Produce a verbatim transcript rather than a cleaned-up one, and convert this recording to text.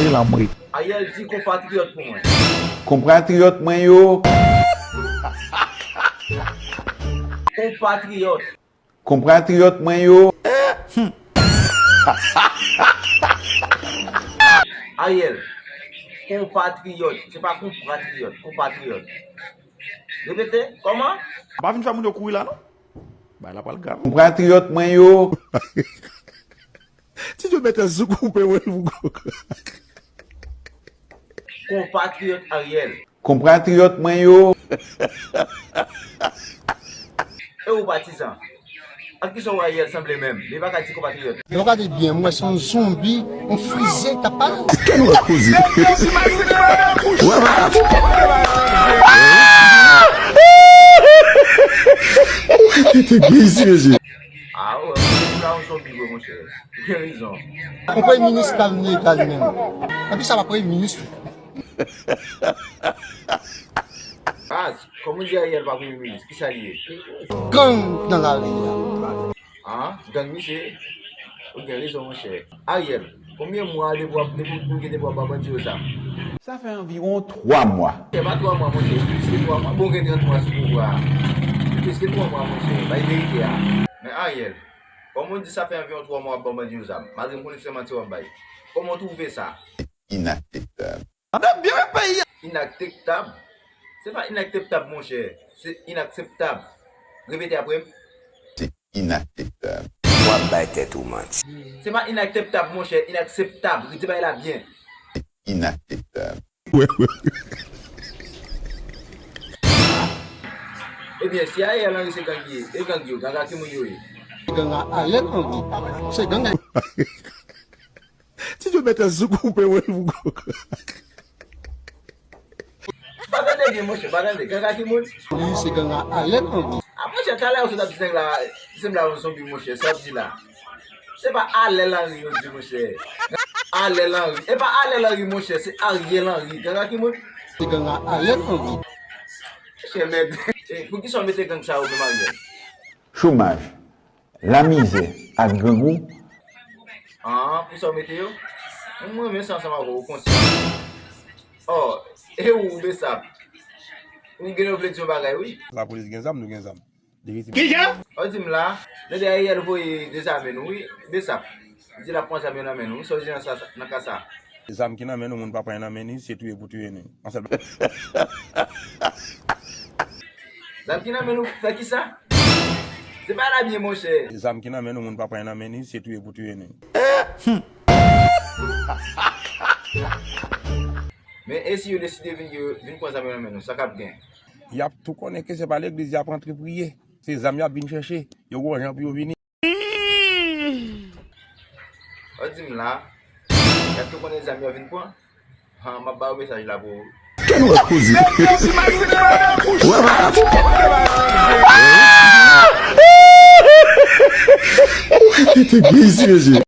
Ariel, di konpatriyòt pou mwen. Konpatriyòt mwen yo. Konpatriyòt. Konpatriyòt mwen yo. Ariel, konpatriyòt, se pa konpatriyòt, konpatriyòt. Repete, kòman? Pa vin fè moun yo kouri la, non. Bagay la pral grav. Konpatriyòt mwen yo. Ti Djo mèt sou koupe wè l pou gwo. Konpatriyòt Ariel. Konpatriyòt mwen yo. E ou patizan? Ak kisa w Ariel sanble menm? Li pa ka di konpatriyòt. Lè w gade byen, m wè se yon zonbi, yon frize k ap pale. Kè nou ap koze. Wè, wè. Ou ka tete byen isi, mesye. Ah, wè, ou la yon zonbi vre, monchè. Ou gen rezon. Yon premye minis pa vin legal menm. Epi sa pa premye minis. Ah, kòman di Ariel pa premye minis? Kisa l ye? Gang nan lari a. Ah, gang misye? Ou gen rezon, monchè. Ariel, konbyen mwa depi w ap, depi w, ou gen depi w ap ba bandi yo zam? Sa fè anviwon twa mwa. Se pa twa mwa, monchè, plis ke twa mwa. Bon, gen trant mwa sou pouvwa a. Plis ke twa mwa, monchè, bay verite a. Men Ariel, kòman w di sa fè anviwon twa mwa w ap ba bandi yo zam, malgre m konnen se manti w ap bay? Kòman w twouve sa? Inakseptab. Ann ap byen wè peyi a. Inakseptab? Se pa inakseptab, monchè. Se inakseptab. Repete apre m. Se inakseptab. W ap bay tèt ou manti. Se pa inakseptab, monchè. Inakseptab. Redi bagay la byen. Se inakseptab. Wè, wè. Ebyen, si Ariel Henry se gang li ye, e gang yo, gang a ki moun yo ye? Gang a Ariel Henry. Se gang a Ti Djo mèt sou koupe wè l pou gwo. Pa tande byen, monchè, pa tande. Gang a ki moun? Li se gang a Ariel Henry. Ah, monchè, talè ou sot ap di nèg la, se m la yon zonbi, monchè, sa w ap di la? Se pa Alèl Henry yo di, monchè. Alèl Henry. E pa Alèl Henry, monchè, se Ariel Henry. Gang a ki moun? Se gang a Ariel Henry. Monchè, mèd. E, poukisa w mete gang sa yo menm Ariel? Chomaj, lamizè ak grangou. Ah, pou sa w mete yo? Mwen, mwen sa ansanm avè w, ou konsyan. Oh, e ou, Besap? Ou gen, ou vle di yon bagay, wi. Lapolis gen zam, nou gen zam. Depi ti... Kijan? Ou di m la, lè Ariel voye dezame nou, wi, Besap. Di l ap pran zam yo nan men nou, wi, sa w di nan sa, nan ka sa? Zam ki nan men nou, moun pa pran nan men li, se touye pou touye nou. Yon sèl... Zam ki nan men nou, fè kisa? Se pa la byen, monchè. Zam ki nan men nou, moun pa pran nan men li, se touye pou touye nou. Men e si yo deside vin, yo vin pran zam yo nan men nou, sa k ap gen? Y ap tou konnen ke se pa legliz y ap antre priye. Se zam y ap vin chèche. Yo gon jan pou yo vini. Ou di m la, y ap tou konnen zam yo vin pran? Han, m ap ba yo mesaj la pou ou. Kè nou ap koze. Wè, wè. Ou ka tete byen isi, mesye.